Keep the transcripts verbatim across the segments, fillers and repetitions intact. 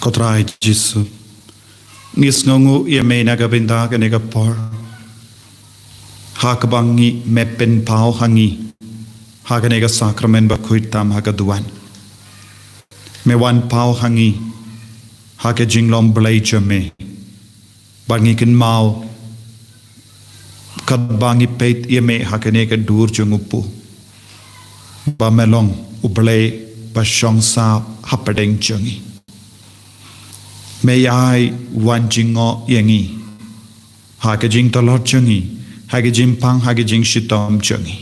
Ko Trai Jisu, ngi sngewnguh ïa me na ka bynta kane ka por ha kaba ngi, me pynpaw ha ngi ha kane ka sakramen bakhuid tam ha ka duwan. Me wan paw ha ngi ha ka jinglong Blei jong me, ba ngi kynmaw katba ngi peit ïa me ha kane ka dur jong u pu, ba me long U Blei ba shong sah hapdeng jong ngi. Me ïai wan jngoh ïa ngi ha ka jingtlot jong ngi, ha ka jingpang, ha ka jingshitom jong ngi.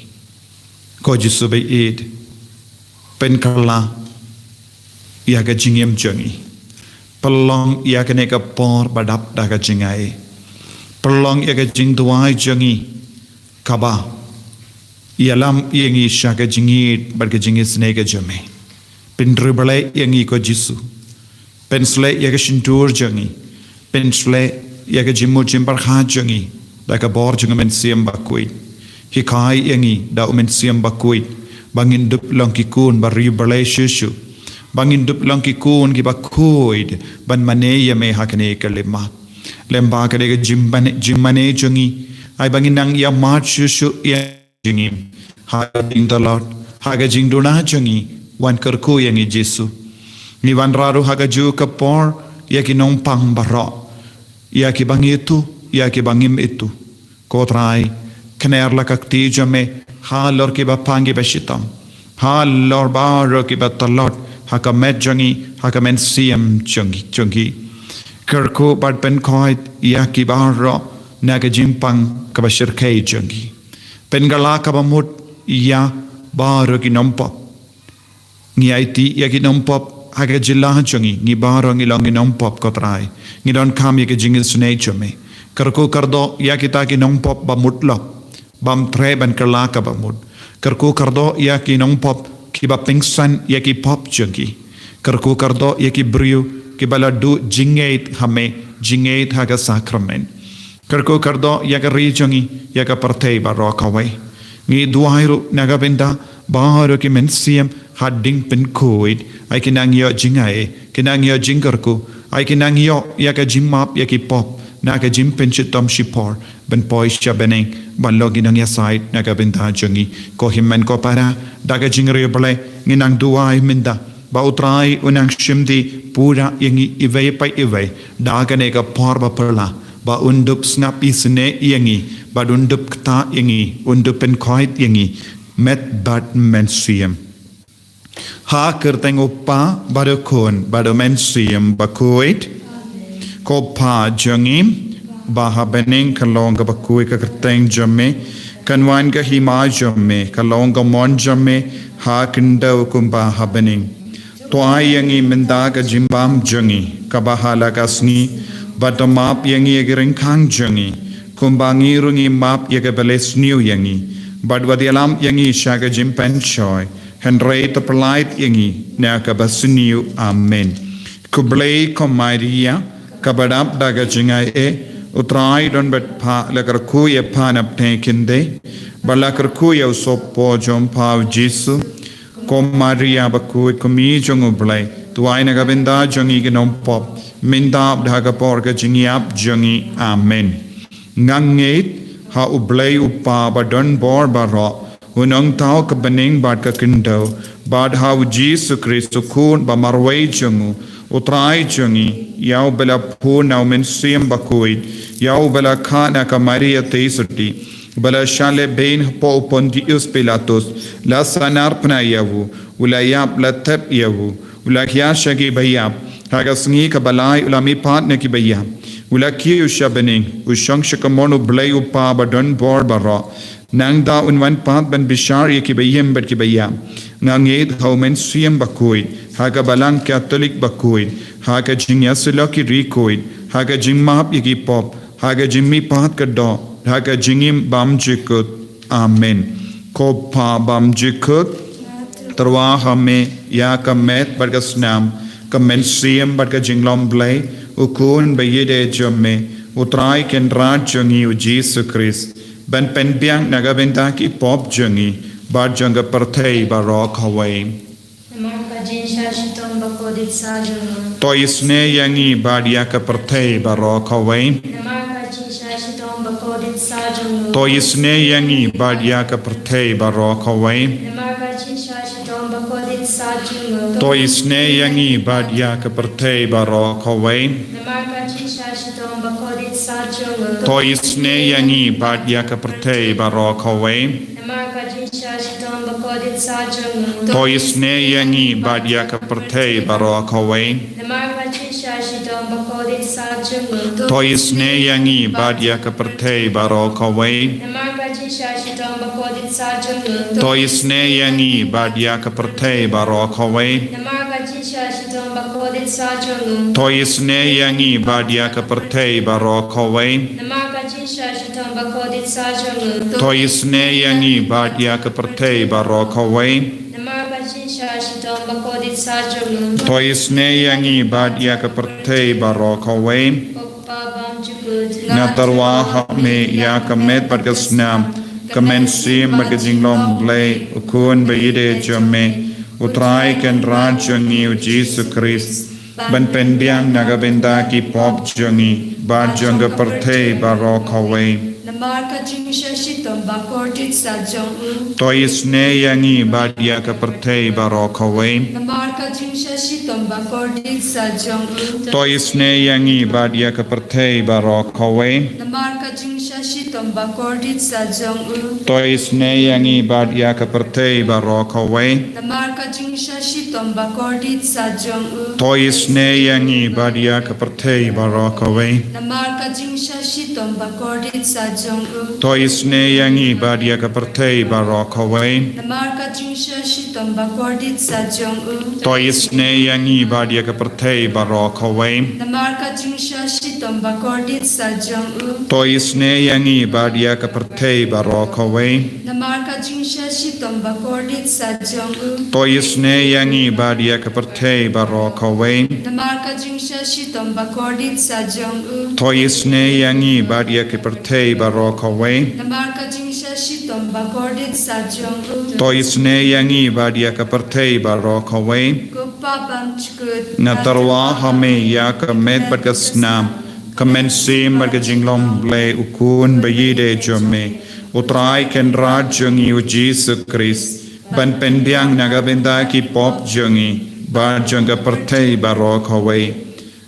Ko Jisu ba ïeit, pynkylla ïa ka jingim jong ngi. Pynlong ïa kane ka por ba dap da ka jingai. Pynlong ïa ka jingduwai jong ngi kaba ïalam ïa ngi sha ka jingïeit bad ka jingisynei ka jong me. Pynriewblei ïa ngi ko Jisu. Pynshlei ïa ka shyntur jong ngi. Pynshlei ïa ka jingmut jingpyrkhat jong ngi da ka bor jong U Mynsiem Bakhuid. Hikai ïa ngi da U Mynsiem Bakhuid ba ngin dup long ki khun ba riewblei shuh shuh, ba ngin dup long ki khun kiba khuid ban mane ïa me ha kane ka lymap. Lem ba kane ka jingmane, jingmane jong ngi, ai ba ngin nang ïa mad shuh shuh ïa jingim. Ha ka jingtlot, ha ka jingduna jong ngi, wan kyrkhu ïa ngi Jisu. Ngi wanrah ruh ha kajuh ka por ïa ki nongpang baroh, ïa kiba ngi ithuh, ïa kiba ngim ithuh. Ko Trai, kner la ka kti jong me halor kiba pang kiba shitom, halor baroh kiba tlot ha ka met jong ngi, ha ka mynsiem jong ngi, jong ngi. Kyrkhu bad pynkhuid ïa ki baroh na ka jingpang kaba shyrkhei jong ngi. Pynkylla kaba mut ïa baroh ki nongpop. Ngi aiti ïa ki nongpop ha ka jylla jong ngi, ngi baroh ngi long ki nongpop ko Trai. Ngi donkam ïa ka jingisynei jong me. Kyrkhu kyrdoh ïa kita ki nongpop ba mut lok, bym treh ban kylla kaba mut. Kyrkhu kyrdoh ïa ki nongpop kiba pynsan ïa ki pop jong ki. Kyrkhu kyrdoh ïa ki briew kiba la duh jingngeit ha me, jingngeit ha ka sakramen. Kyrkhu kyrdoh ïa ka ri jong ngi, ïa ka pyrthei baroh kawei. Ngi duwai ruh na ka bynta baroh ki mynsiem ha ding pynkhuid, ai ki nang ïoh jingai, ki nang ïoh jingkyrkhu, ai ki nang ïoh ïa ka jingmap ïa ki pop na ka jingpynshitom shipor ban poi sha bneng ban long ki nongïasaid na ka bynta jong ngi. Ko hynmen ko para, da ka jingriewblei ngi nang duwai mynta ba U Trai un nang shim dih pura ïa ngi iwei pa iwei da kane ka por ba phylla, ba un dup sngap isynei ïa ngi, bad un dup ktah ïa ngi, un dup pynkhuid ïa ngi met bad mynsiem. Ha ka kyrteng U Kpa bad U Khun bad U Mynsiem Bakhuid. Ko Pa jong ngi ba ha bneng, ka long kaba khuid ka kyrteng jong me, kan wan ka hima jong me, ka long ka mon jong me ha khyndew kumba ha bneng. To ai ïa ngi mynta ka jingbam jong ngi kaba ha la ka sngi, bad to map ïa ngi ïa ki ryngkang jong ngi kumba ngi ruh ngi map ïa kiba leh sniew ïa ngi, bad wat ïalam ïa ngi sha ka jingpynshoi, hynrei to pyllait ïa ngi na kaba sniew. Amen. Khublei ko Maria, kaba dap da ka jingaiei, U Trai don bad pha, la kyrkhu ïa pha na pdeng ki khyndai, bad la kyrkhu ïa u sohpop jong pha U Jisu. Ko Maria bakhuid, ko Kmie jong U Blei, duwai na ka bynta jong ngi ki nongpop, mynta bad ha ka por ka jingïap jong ngi. Amen. Nga ngeit ha U Blei U Kpa ba don bor baroh, u nongthaw ka bneng bad ka khyndew, bad ha U Jisu Khrist U Khun ba marwei jong u, U Trai jong ngi, ïa uba la phun na U Mynsiem Bakhuid, ïa uba la kha na ka Maria Theisotti, ba la shah lehbeiñ hapoh u Pontius Pilatus, la sahnarphna ïa u, u la ïap, la thep ïa u, u la khia sha kiba ïap, ha ka sngi kaba lai u la mihpat na kiba ïap, u la kiew sha bneng, u shong sha kamon U Blei U Kpa ba don bor baroh. Nangta un wan pat ban bishar ïa kiba im bad kiba ïap. Nga ngeit ha U Mynsiem Bakhuid, ha ka Balang Katholik bakhuid, ha ka jingïasyllok ki riewkhuid, ha ka jingmap ïa ki pop, ha ka jingmihpat ka doh, ha ka jingim bymjukut. Amen. Ko Pa bymjukut, tyrwa ha me ïa ka met bad ka snam, ka mynsiem bad ka jinglong Blei, U Khun ba ïeid jong me, U Trai Kynrad jong ngi U Jisu Khrist, ban pynbiang na ka bynta ki pop jong ngi bad jong ka pyrthei baroh kawei. Namar ka jingshah shitom To isynei ïa ngi bad ïa ka pyrthei baroh kawei. Namar ka jingshah shitom bakordit sah jong u. To isynei ïa ngi bad ïa ka pyrthei baroh kawei. Namar ka jingshah shitom bakordit sah jong u. To isynei ïa ngi bad ïa ka pyrthei baroh kawei. Namar ka jingshah shitom bakordit sah jong u. To isynei ïa ngi bad ïa ka pyrthei baroh kawei. Namar ka jingshah shitom bakordit sah jong u. To isynei ïa ngi bad ïa ka pyrthei baroh kawei. Namar ka jingshah shitom bakordit sah jong u. To isynei ïa ngi bad ïa ka pyrthei baroh kawei. Namar ka jingshah shitom bakordit sah jong u. To isynei ïa ngi bad ïa ka pyrthei baroh kawei. Namar ka jingshah shitom bakordit sah jong u. To isynei ïa ngi bad ïa ka pyrthei baroh kawei. Namar ka jingshah shitom bakordit sah jong u. To isynei ïa ngi bad ïa ka pyrthei baroh kawei. Namar ka jingshah shitom bakordit sah jong u. To isynei ïa ngi bad ïa ka pyrthei baroh kawei. Ko Kpa bymjukut. Nga tyrwa ha me ïa ka met bad ka snam, ka mynsiem bad ka jinglong Blei, u Khun baïadei jong me, u Trai Kynrad jong ngi u Jisu Khrist, ban pynbiang na ka bynta ki pop jong ngi bad jong ka pyrthei baroh kawei. Namar ka jingshah shitom bakordit sah jong u. To isynei ïa ngi bad ïa ka pyrthei baroh kawei. Namar ka jingshah shitom bakordit sah jong u. To isynei ïa ngi bad ïa ka pyrthei baroh kawei. Namar ka jingshah shitom bakordit sah jong u. To isynei ïa ngi bad ïa ka pyrthei baroh kawei. Namar ka jingshah shitom bakordit sah jong u. To isynei ïa ngi bad ïa ka pyrthei baroh kawei. Namar ka jingshah shitom bakordit sah jong u. To isynei ïa ngi bad ïa ka pyrthei baroh kawei. Namar ka jingshah shitom bakordit sah jong u. To isynei ïa ngi bad ïa ka pyrthei baroh kawei. Namar ka jingshah shitom bakordit sah jong u. To isynei ïa ngi bad ïa ka pyrthei baroh kawei. Namar ka jingshah shitom bakordit sah jong u. To isynei ïa ngi bad ïa ka pyrthei baroh kawei. Namar ka jingshah shitom bakordit sah jong u. To isynei ïa ngi bad ïa ka pyrthei baroh kawei. Namar ka jingshah shitom bakordit sah jong u. To isynei ïa ngi bad ïa ka pyrthei baroh kawei. Ko Kpa bymjukut. Nga tyrwa ha me ïa ka met bad ka snam, ka mynsiem bad ka jinglong Blei, u Khun baïadei jong me, u Trai Kynrad jong ngi u Jisu Khrist, ban pynbiang na ka bynta ki pop jong ngi bad jong ka pyrthei baroh kawei.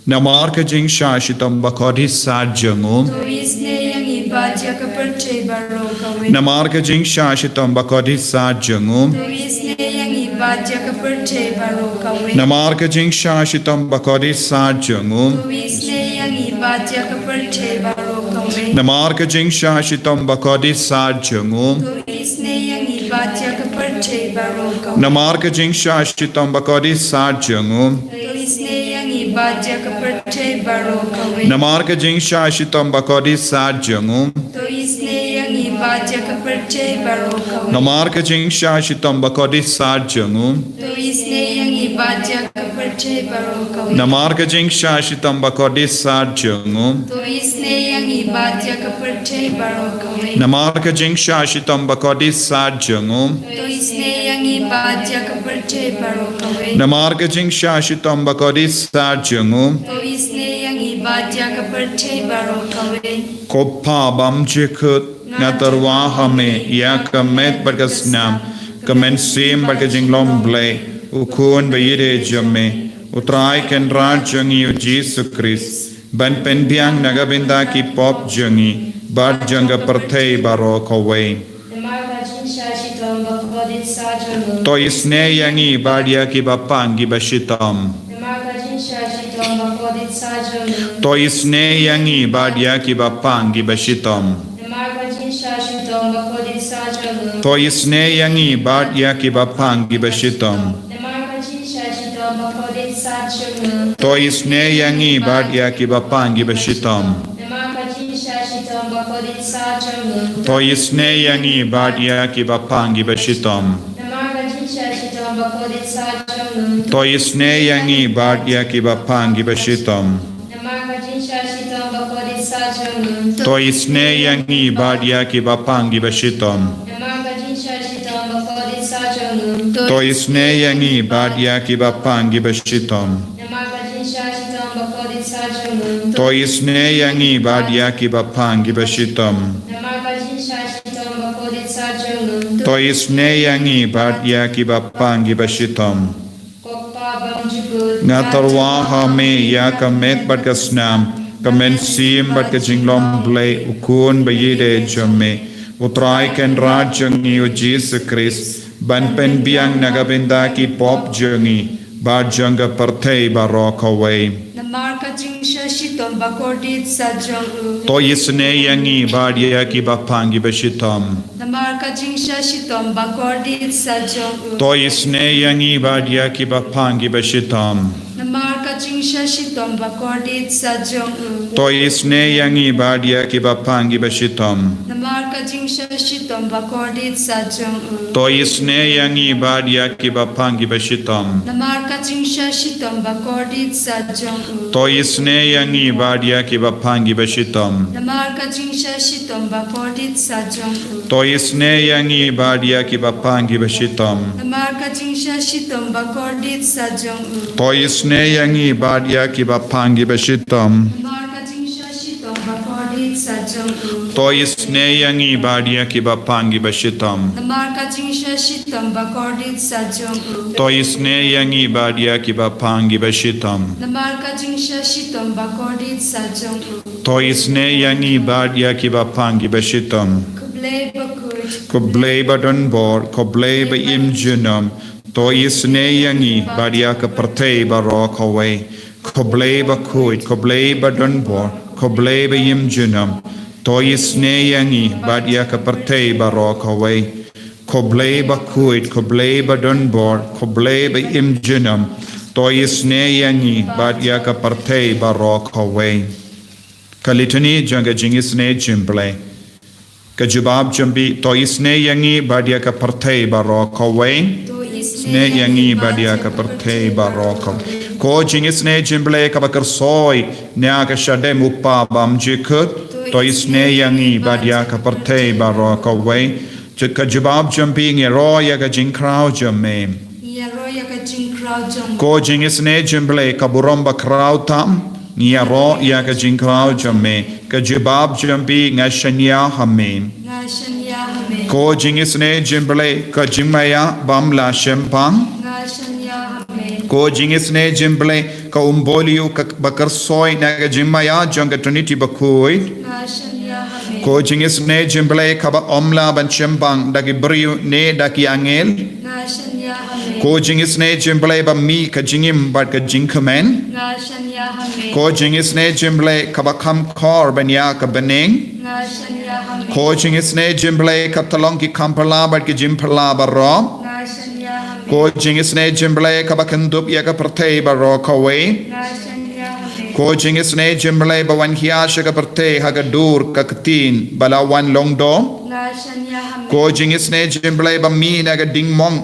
Namar ka jingshah shitom bakordit sah jong u. To isynei ïa ngi bad ïa ka pyrthei baroh kawei. Namar ka jingshah shitom bakordit sah jong u. To isynei ïa ngi bad ïa ka pyrthei baroh kawei. Namar ka jingshah shitom bakordit sah jong u. To isynei ïa ngi bad ïa ka pyrthei baroh kawei. Namar ka jingshah shitom bakordit sah jong u. To isynei ïa ngi bad ïa ka pyrthei baroh kawei. Namar ka jingshah shitom bakordit sah jong u. To isynei ïa ngi bad ïa ka pyrthei baroh kawei. Namar ka jingshah shitom bakordit sah jong u. To isynei ïa ngi bad ïa ka pyrthei baroh kawei. Namar ka jingshah shitom bakordit sah jong u. To isynei ïa ngi bad ïa ka pyrthei baroh kawei. Namar ka jingshah shitom bakordit sah jong u. To isynei ïa ngi bad ïa ka pyrthei baroh kawei. Namar ka jingshah shitom bakordit sah jong u. To isynei ïa ngi bad ïa ka pyrthei baroh kawei. Namar ka jingshah shitom bakordit sah jong u. To isynei ïa ngi bad ïa ka pyrthei baroh kawei. Ko Kpa bymjukut, nga tyrwa ha me ïa ka met bad ka snam, ka mynsiem bad ka jinglong Blei, u Khun baïadei jong me, u Trai Kynrad jong ngi u Jisu Khrist, ban pynbiang na ka bynta ki pop jong ngi bad jong ka pyrthei baroh kawei. Namar ka jingshah shitom bakordit sah jong u. To isynei ïa ngi bad ïa kiba pang kiba shitom. Namar ka jingshah shitom bakordit sah jong u. To isynei ïa ngi bad ïa kiba pang kiba shitom. Namar ka jingshah shitom bakordit sah jong u. To isynei ïa ngi bad ïa kiba pang kiba shitom. Namar ka jingshah shitom bakordit sah jong u. To isynei ïa ngi bad ïa kiba pang kiba shitom. Namar ka jingshah shitom bakordit sah jong u. To isynei ïa ngi bad ïa kiba pang kiba shitom. Namar ka jingshah shitom bakordit sah jong u. To isynei ïa ngi bad ïa kiba pang kiba shitom. Namar ka jingshah shitom bakordit sah jong u. To isynei ïa ngi bad ïa kiba pang kiba shitom. Namar ka jingshah shitom bakordit sah jong To isynei ïa ngi bad ïa kiba pang kiba shitom. To isynei ïa ngi bad ïa kiba pang kiba shitom. To isynei ïa ngi bad ïa kiba pang kiba shitom. Nga tyrwa ha me ïa ka met bad ka snam, ka mynsiem bad ka jinglong Blei, u Khun ba ïeit jong me, U Trai Kynrad jong ngi U Jisu Khrist, ban pynbiang na ka bynta ki pop jong ngi bad jong ka pyrthei baroh kawei. Namar ka jingshah shitom bakordit sa jong u. To isynei ïa ngi bad ïa kiba pang kiba shitom. Namar ka jingshah shitom bakordit sa jong u. To isynei ïa ngi bad ïa kiba pang kiba shitom. Namar ka jingshah shitom bakordit sa jong u. To isynei ïa ngi bad ïa kiba pang kiba shitom. Namar ka jingshah shitom bakordit sa jong u. To isynei ïa ngi bad ïa kiba pang kiba shitom. Namar ka jingshah shitom bakordit sa jong u. To isynei ïa ngi bad ïa kiba pang kiba shitom. Namar ka jingshah shitom bakordit sa jong u. To isynei ïa ngi bad ïa kiba pang kiba shitom. Namar ka jingshah shitom bakordit sa jong u. To isynei ïa ngi bad ïa kiba pang kiba shitom. Namar ka jingshah shitom bakordit sa jong u. To isynei ïa ngi bad ïa kiba pang kiba shitom. Namar ka jingshah shitom bakordit sa jong u. To isynei ïa ngi bad ïa kiba pang kiba shitom. Namar ka jingshah shitom bakordit sa jong u. To isynei ïa ngi bad ïa kiba pang kiba shitom. Ko Blei bakhuid. Ko Blei badonbor, ko Blei ba im junom. To isynei ïa ngi bad ïa ka pyrthei baroh kawei. Ko Blei bakhuid, ko Blei badonbor, ko Blei ba im junom. To isynei ïa ngi bad ïa ka pyrthei baroh kawei. Ko Blei bakhuid, ko Blei badonbor, ko Blei ba im junom. To isynei ïa ngi bad ïa ka pyrthei baroh kawei. Ka litani jong ka jingisynei jingblei. Ka jubab jong phi, to isynei ïa ngi bad ïa ka pyrthei baroh kawei. Isynei ïa ngi bad ïa ka pyrthei baroh kawei. Ko jingisynei jingblei kaba kyrsoi na ka shadem u Kpa bymjukut. To isynei ïa ngi bad ïa ka pyrthei baroh kawei. Ka jubab jong phi, ngi ïaroh ïa ka jingkhraw jong me. Ngi ïaroh ïa ka jingkhraw jong me. Ko jingisynei jingblei ka burom bakhraw tam. Ngi ïaroh ïa ka jingkhraw jong me. Ka jubab jong phi, nga shaniah ha me. Nga shaniah ha me. Ko jingisynei jingblei ka jingmaïa bym lah shemphang. Nga shaniah ha me. Ko jingisynei jingblei ka umboliu ka ba kyrsoi na ka jingmaïa jong ka Trinity bakhuid. Nga shaniah ha me. Ko jingisynei jingblei kaba ym lah ban shemphang da ki briew ne da ki angel. Nga shaniah ha me. Ko jingisynei jingblei ba mih ka jingim bad ka jingkmen. Nga shaniah ha me. Ko jingisynei jingblei kaba kham khor ban ïa ka bneng. Nga shaniah ha me. Ko jingisynei jingblei ka tyllong ki kham phylla bad ki jingphylla baroh. Nga shaniah ha me. Ko jingisynei jingblei kaba kyndup ïa ka pyrthei baroh kawei. Nga shaniah ha me. Ko jingisynei jingblei ba wan hiar sha ka pyrthei ha ka dur ka ktien ba la wan lyngdoh. Nga shaniah ha me. Ko jingisynei jingblei ba mih na ka dingmong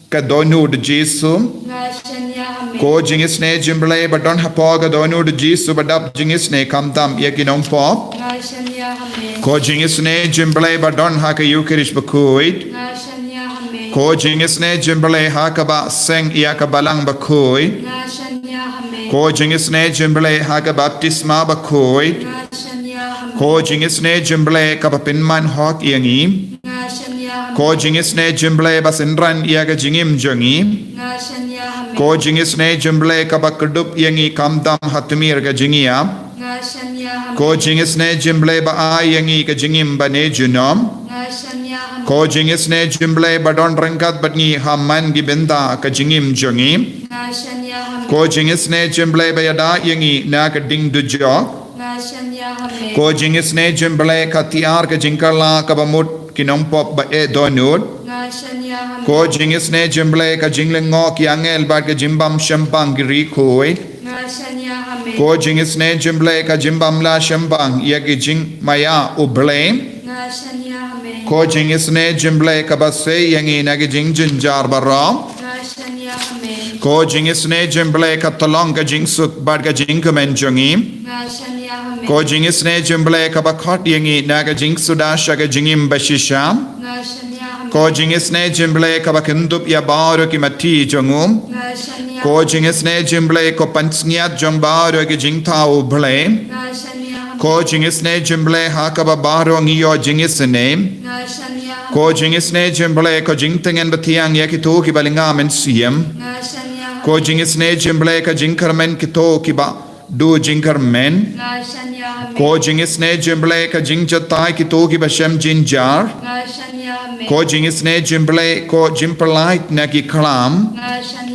ka dohnud Jisu. Nga shaniah ha me. Ko jingisynei jingblei ba don hapoh ka dohnud Jisu ba dap jingisynei khamtam ïa ki nongpop. Nga shaniah ha me. Ko jingisynei jingblei ba don ha ka Eucharist bakhuid. Nga shaniah ha me. Ko jingisynei jingblei ha kaba seng ïa ka balang bakhuid. Nga shaniah ha me. Ko jingisynei jingblei ha ka baptisma bakhuid. Nga shaniah ha me. Ko jingisynei jingblei kaba pynman hok ïa ngi. Nga shaniah ha me. Ko jingisynei jingblei ba synran ïa ka jingim jong ngi. Nga shaniah ha me. Ko jingisynei jingblei kaba kdup ïa ngi khamtam ha tmier ka jingïap. Nga shaniah ha me. Ko jingisynei jingblei ba ai ïa ngi ka jingim ba ne junom. Nga shaniah ha me. Ko jingisynei jingblei ba don ryngkat bad ngi ha man ki bynta ka jingim jong ngi. Nga shaniah ha me. Ko jingisynei jingblei ba ïada ïa ngi na ka ding dujok. Nga shaniah ha me. Ko jingisynei jingblei ka tiar ka jingkylla kaba mut ki nongpop ba eh dohnud. Nga shaniah ha me. Ko jingisynei jingblei ka jinglyngngoh ki angel bad ka jingbym shemphang ki riewkhuid. Nga shaniah ha me. Ko jingisynei jingblei ka jingbym lah shemphang ïa ki jingmaïa U Blei. Nga shaniah ha me. Ko jingisynei jingblei kaba sei ïa ngi na ki jingjynjar baroh. Nga shaniah ha me. Ko jingisynei jingblei ka tyllong ka jingsuk bad ka jingkmen jong ngi. Nga shaniah ha me. Ko jingisynei jingblei kaba khot ïa ngi na ka jingsuda sha ka jingim bashisha. Nga shaniah ha me. Ko jingisynei jong U Blei kaba kyndup ïa baroh ki mati jong u. Nga shaniah. Ko jingisynei jong U Blei ko pansngiat jong baroh ki jingthaw U Blei. Nga shaniah. Ko jingisynei jong U Blei ha kaba baroh ngi ïoh jingisynei. Nga shaniah. Ko jingisynei jong U Blei ko jingtngen bathiang ïa kito kiba lynga mynsiem. Nga shaniah. Ko jingisynei jong U Blei ka jingkyrmen kito kiba duh jingkyrmen. Nga shaniah. Ko jingisynei jong U Blei ka jingjatai kito kiba shem jynjar. Nga shaniah. Ko jingisynei jong U Blei ko jingpyllait na ki khlam. Nga shaniah.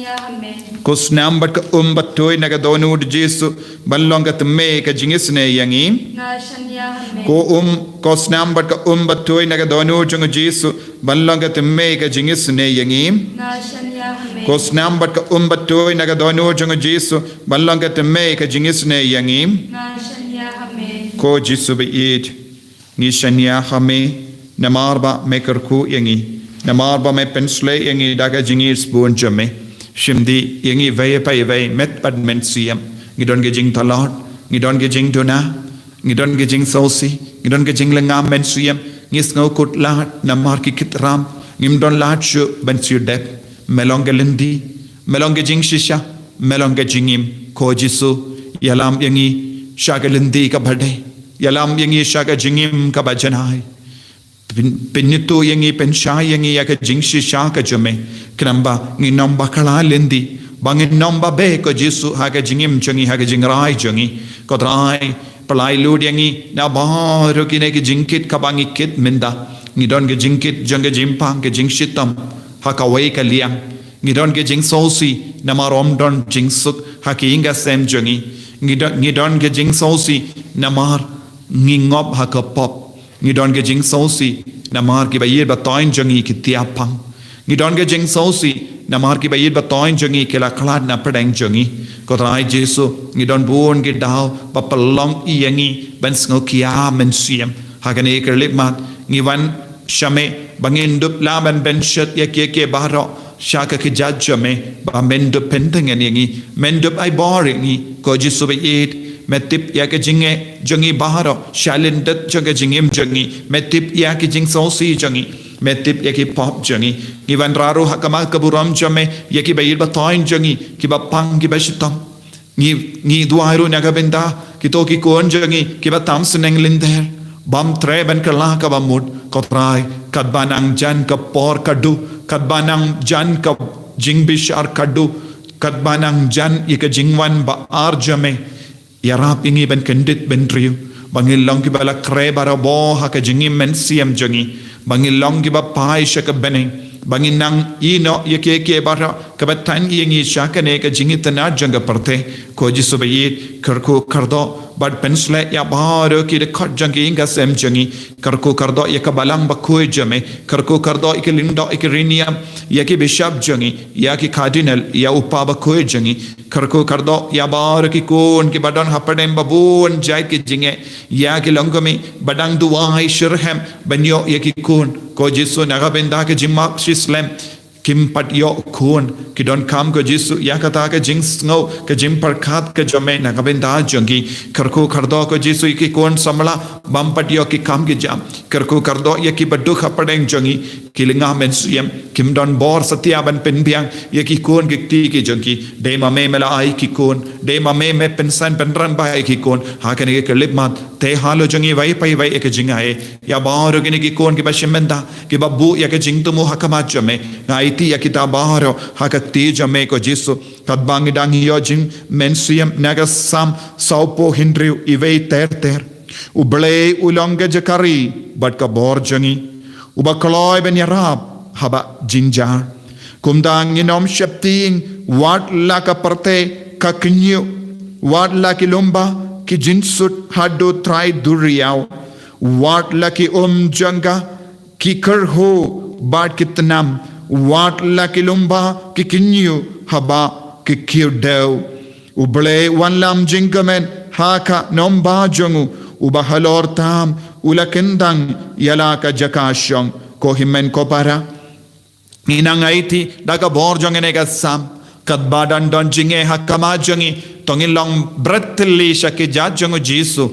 Ko snam bad ka um bathuh na ka dohnud Jisu ban long ka tymmen ka jingisynei ïa ngi. Nga shaniah. Ko um, ko snam bad ka um bathuh na ka dohnud jong Jisu ban long ka tymmen ka jingisynei ïa ngi. Nga shaniah. Ko snam bad ka um bathuh na ka dohnud jong Jisu ban long ka tymmen ka jingisynei ïa ngi. Nga shaniah. Ko Jisu ba ïeit, ngi shaniah ha me namar ba me kyrkhu ïa ngi, namar ba me pynshlei ïa ngi da ka jingïeit sbun jong me. Shim dih ïa ngi iwei pa iwei, met bad mynsiem. Ngi don ka jingtlot, ngi don ka jingduna, ngi don ka jingsngewsih, ngi don ka jinglynga mynsiem. Ngi sngewkhuslai namar ki kit ram, ngim don lad shuh ban shu dep. Me long ka lynti, me long ka jingshisha, me long ka jingim. Ko Jisu, ïalam ïa ngi sha ka lynti kaba dei, ïalam ïa ngi sha ka jingim kaba janai. Pyn-, pynithuh ïa ngi, pynshai ïa ngi ïa ka jingshisha ka jong me, khnang ba ngin ym bakla lynti, ba ngin ym babe, ko Jisu, ha ka jingim jong ngi, ha ka jingrai jong ngi. Ko Trai, pyllait lut ïa ngi na baroh kine ki jingkit kaba ngi kit mynta. Ngi don ka jingkit jong ka jingpang, ka jingshitom ha kawei ka liang. Ngi don ka jingsngewsih namar ym don jingsuk ha ka ïing ka sem jong ngi. Ngi don, ngi don ka jingsngewsih namar ngi ngop ha ka pop. Ngi don ka jingsngewsih namar kiba ïeit ba thoiñ jong ngi ki tiap pang. Ngi don ka jingsngewsih namar kiba ïeit ba thoiñ jong ngi ki la khlad na pdeng jong ngi. Ko Trai Jisu, ngi don bun ki daw ba pynlong ïa ngi ban sngewkhia mynsiem. Ha kane ka khyllipmat ngi wan sha me ba ngin dup lah ban pynshet ïa kiei kiei baroh sha ka kjat jong me, ba men dup pyntngen ïa ngi, men dup ai bor ïa ngi. Ko Jisu ba ïeit, me tip ïa ka jingeh jong ngi baroh sha lyndet jong ka jingim jong ngi, me tip ïa ka jingsngewsih jong ngi, me tip ïa ki pop jong ngi. Ngi wanrah ruh ha khmat ka burom jong me ïa kiba ïeit ba thoiñ jong ngi, kiba pang, kiba shitom. Ngi, ngi duwai ruh na ka bynta kito ki khun jong ngi kiba tam sneng lynter, bym treh ban kylla kaba mut. Ko Trai, katba nang jan ka por ka duh, katba nang jan ka jingbishar ka duh, katba nang jan ïa ka jingwan ba ar jong me, ïarap ïa ngi ban kyndit bynriew, ba ngin long kiba la khreh barabor ha ka jingim mynsiem jong ngi, ba ngin long kiba phai sha ka bneng, ba ngin nang ïehnoh ïa kiei kiei baroh kaba tang ïa ngi sha kane ka jingitynnad jong ka pyrthei. Ko Jisu ba ïeit, kyrkhu kyrdoh bad pynshlei ïa baroh ki dkhot jong ka ïing ka sem jong ngi. Kyrkhu kyrdoh ïa ka Balang Bakhuid jong me, kyrkhu kyrdoh ïa ki lyngdoh, ïa ki riewniam, ïa ki bishop jong ngi, ïa ki cardinal, ïa u Pop Bakhuid jong ngi. Kyrkhu kyrdoh ïa baroh ki khun kiba don hapdeng ba bun jait ki jingeh, ïa ki longkmie ba dang duwai shitrhem ban ïoh ïa ki khun. Ko Jisu, na ka bynta ka jingmap shi slem kim pat ïoh khun, ki donkam, ko Jisu, ïa kata ka jingsngew, ka jingpyrkhat ka jong me na ka bynta jong ki. Kyrkhu kyrdoh, ko Jisu, ïa ki khun samla bym pat ïoh ki kam ki jam. Kyrkhu kyrdoh ïa kiba duk hapdeng jong ngi, ki lynga mynsiem, kim don bor satia ban pynbiang ïa ki khun ki kti ki jong ki. Dei ma me me la ai ki khun, dei ma me me pynsan pynran bha ïa ki khun. Ha kane ka khyllipmat, theh halor jong ngi iwei pa iwei ïa ka jingai ïa baroh kine ki khun kiba shim bynta, kiba buh ïa ka jingthmu ha khmat jong me. Nga aiti ïa kita baroh ha ka kti jong me, ko Jisu. Katba ngi dang ïoh jingmynsiem na ka Salm sawphew hynriew, iwei ter ter: U Blei u long ka jaka ri bad ka bor jong ngi, uba kloi ban ïarap haba jynjar. Kumta ngin ym sheptieng, wat la ka pyrthei ka kynñiuh, wat la ki lyngba ki jynsut haduh trai duriaw, wat la ki um jong ka ki kyrhuh bad ki tnam, wat la ki lyngba ki kynñiuh haba ki kiew dew. U Blei u wallam jingkmen ha ka nongbah jong u, uba halor tam u la kyndang ïa la ka jaka shong. Ko hynmen ko para, ngi nang aiti da ka bor jong kane ka Salm, katba dang don jingeh ha khmat jong ngi, to ngin long bret thylli sha ki kjat jong u Jisu.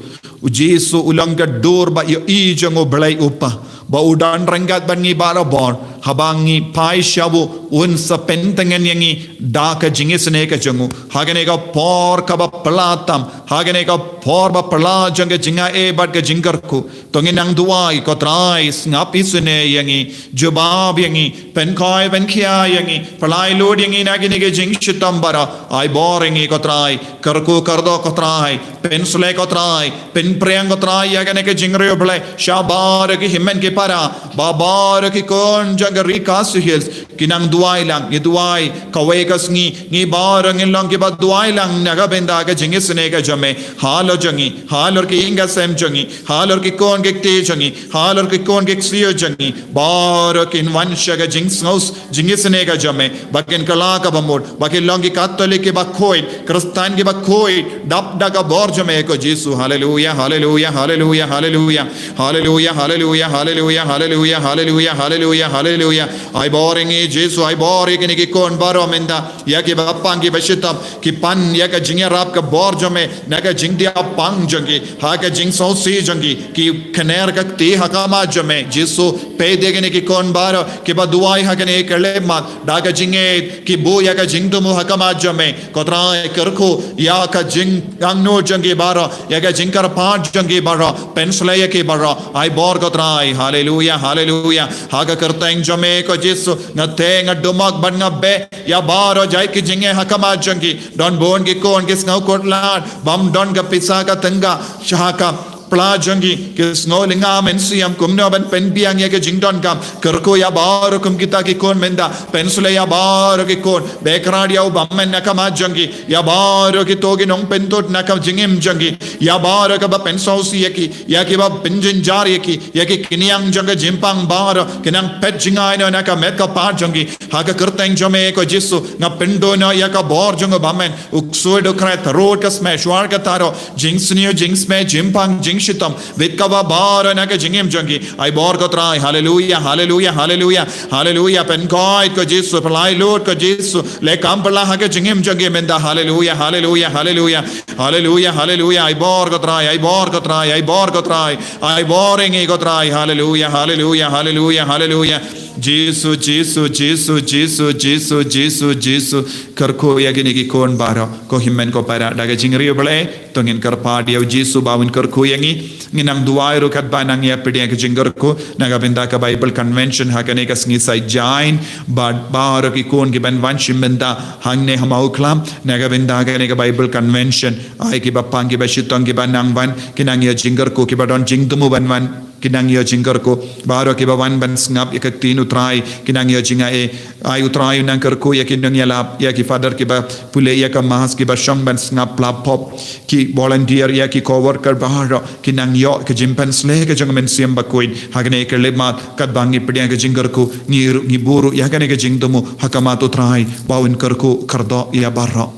U Jisu u long ka dur ba ïohi jong u Blei u Kpa, ba u don ryngkat bad ngi barabor. Haba ngi phai sha u, un sa pyntngen ïa ngi da ka jingisynei ka jong u. Ha kane ka por kaba phylla tam, ha kane ka por ba phylla jong ka jingai bad ka jingkyrkhu, to ngin nang duwai, ko Trai, sngap isynei ïa ngi, jubab ïa ngi, pynkhoi pynkhia ïa ngi, pynlait lut ïa ngi na kine ki jingshitom baroh. Ai bor ïa ngi, ko Trai, kyrkhu kyrdoh, ko Trai, pynsleh, ko Trai, pynpriang, ko Trai, ïa kane ka jingriewblei sha baroh ki hynmen ki para, ba baroh ki khun jong ka Ri Khasi Hills ki nang duwai lang, ngi duwai, kawei ka sngi ngi baroh ngin long kiba duwai lang na ka bynta ka jingisynei ka jong me halor jong ngi, halor ki ïing ki sem jong ngi, halor ki khun ki kti jong ngi, halor ki khun ki ksiew jong ngi, baroh kin wan sha ka jingsngew jingisynei ka jong me, ba kin kylla kaba mut, ba kin long ki Katholik kiba khuid, Khristan kiba khuid, dap da ka bor jong me, ko Jisu. Haleluya, haleluya, haleluya, haleluya. Haleluya, haleluya, haleluya, haleluya, haleluya, haleluya, haleluya. Ai bor ïa ngi Jisu, ai bor ïa kine ki khun baroh mynta, ïa kiba pang kiba shitom, ki pan ïa ka jingïarap ka bor jong me na ka jingthiah pang jong ki, ha ka jingsngewsih jong ki, ki kner ka kti ha khmat jong me. Jisu, peit ïa kine ki khun baroh kiba duwai ha kane ka khyllipmat, da ka jingngeit ki buh ïa ka jingthmu ha khmat jong me, ko Trai, kyrkhu ïa ka jingangnud jong ki baroh, ïa ka jingkyrpad jong ki baroh, pynsleh ïa ki baroh. Ai bor, ko Trai. Haleluya, haleluya. Ha ka kyrteng jong me, ko Jisu, nga theh, nga dumok bad nga beh ïa baroh jait ki jingeh ha khmat jong ki. Don bun ki khun ki sngewkhuslai, bym don ka pisa ka tyngka sha ka pla jong ki, ki sngew lynga mynsiem kumno ban pynbiang ïa ka jingdonkam. Kyrkhu ïa baroh kum kita ki khun mynta, pynsleh ïa baroh ki khun, beh khrat ïa u bymman na khmat jong ki, ïa baroh kito ki nongpynthut na ka jingim jong ki, ïa baroh kiba pynsngewsih ïa ki, ïa kiba pynjynjar ïa ki, ïa ki khñiang jong ka jingpang baroh, ki nang phet jngai noh na ka met ka phad jong ki. Ha ka kyrteng jong me, ko Jisu, nga pynduh noh ïa ka bor jong u bymman, u ksuid u khret, rud ka smet, shuwa ka tharoh, jingsniew jingsmet, jingpang jingshitom, bit kaba baroh na ka jingim jong ki. Ai bor, ko Trai. Haleluya, haleluya, haleluya, haleluya. Pynkoit, ko Jisu, pynlait lut, ko Jisu, leh kam pynlah ha ka jingim jong ki mynta. Haleluya, haleluya, haleluya. Haleluya, haleluya. Ai bor, ko Trai, ai bor, ko Trai, ai bor, ko Trai. Ai bor ïa ngi, ko Trai. Haleluya, haleluya, haleluya, haleluya. Jisu, Jisu, Jisu, Jisu, Jisu, Jisu, Jisu. Kyrkhu ïa kine ki khun baroh, ko hynmen ko para, da ka jingriewblei, to ngin kyrpad ïa u Jisu ba un kyrkhu ïa ngi. Ngin nang duwai ruh katba nang ïa pdiang ka jingkyrkhu na ka bynta ka Bible Convention ha kane ka sngi Saitjaiñ, bad baroh ki khun kiban wan shim bynta hangne ha Mawkhlam na ka bynta kane ka Bible Convention. Ai kiba pang kiba shitom kiba nang wan, ki nang ïa jingkyrkhu, kiba don jingthmu ban wan, ki nang ïa jingkyrkhu. Baroh kiba wan ban sngap ïa ka ktien u Trai, ki nang ïa jingaiei. Ai u Trai un nang kyrkhu ïa ki nongïalap, ïa ki father kiba pule ïa ka Mass, kiba shong ban sngap, pla pop, ki volunteer, ïa ki co-worker baroh, ki nang ïoh ka jingpynsleh ka jong u Mynsiem Bakhuid ha kane ka khyllipmat. Katba ngi pdiang ka jingkyrkhu, ngi ruh, ngi buh ruh ïa kane ka jingthmu ha khmat u Trai ba un kyrkhu kyrdoh ïa baroh.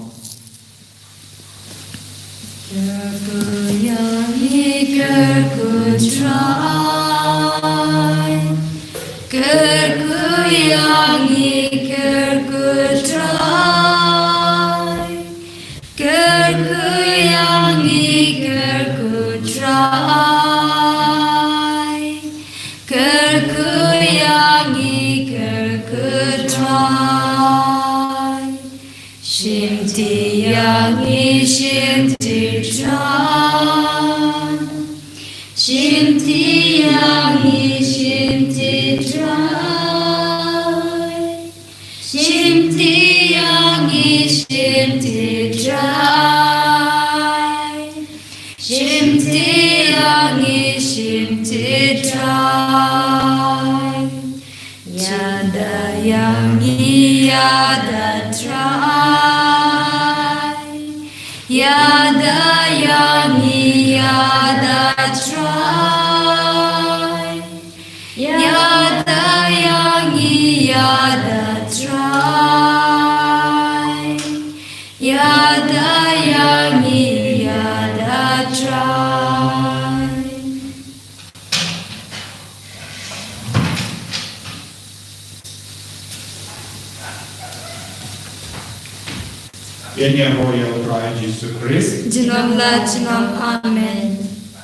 Kyrkhu ïa ngi, kyrkhu Trai. Kyrkhu ïa ngi, kyrkhu Trai. Kyrkhu ïa ngi, kyrkhu Trai. Kyrkhu ïa ngi, kyrkhu Trai. Shimti ïa ngi, shimti Trai. Shimti ïa ngi, shimti Trai. Shimti ïa ngi, shimti Trai. Shimti ïa ngi, shimti Trai. Ïada ïa ngi, ïada Trai. Ïada ïa ngi, ïada Trai. Ïada ïa ngi, ïada Trai. Ïada ïa ngi, ïada Trai. Ïa ngi ha u Trai Jisu Khrist. Junom la junom. Amen.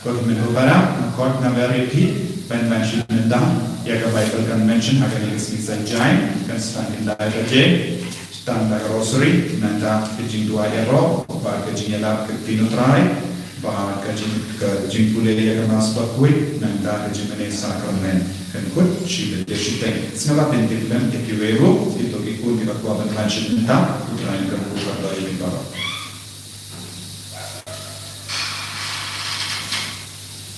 Kot men u bara, kot na very deep. Ban mention mynta, ïa ka Baibl kan mention ha kane ka sngi Saitjaiñ, kan sdang khyndai baje, sdang da ka rosary, nangta ka jingduwai ïaroh, bad ka jingïalap ka ktien U Trai, bad ka jing, ka jingpule ïa ka Mass bakhuid, nangta ka jingmane sakramen. Kan kut shi baje shiteng. Sngewbha phin tip lem ïa kiwei ruh, kito ki khun kiba kwah ban mention mynta, U Trai un kyrkhu bad ban ïa phi baroh.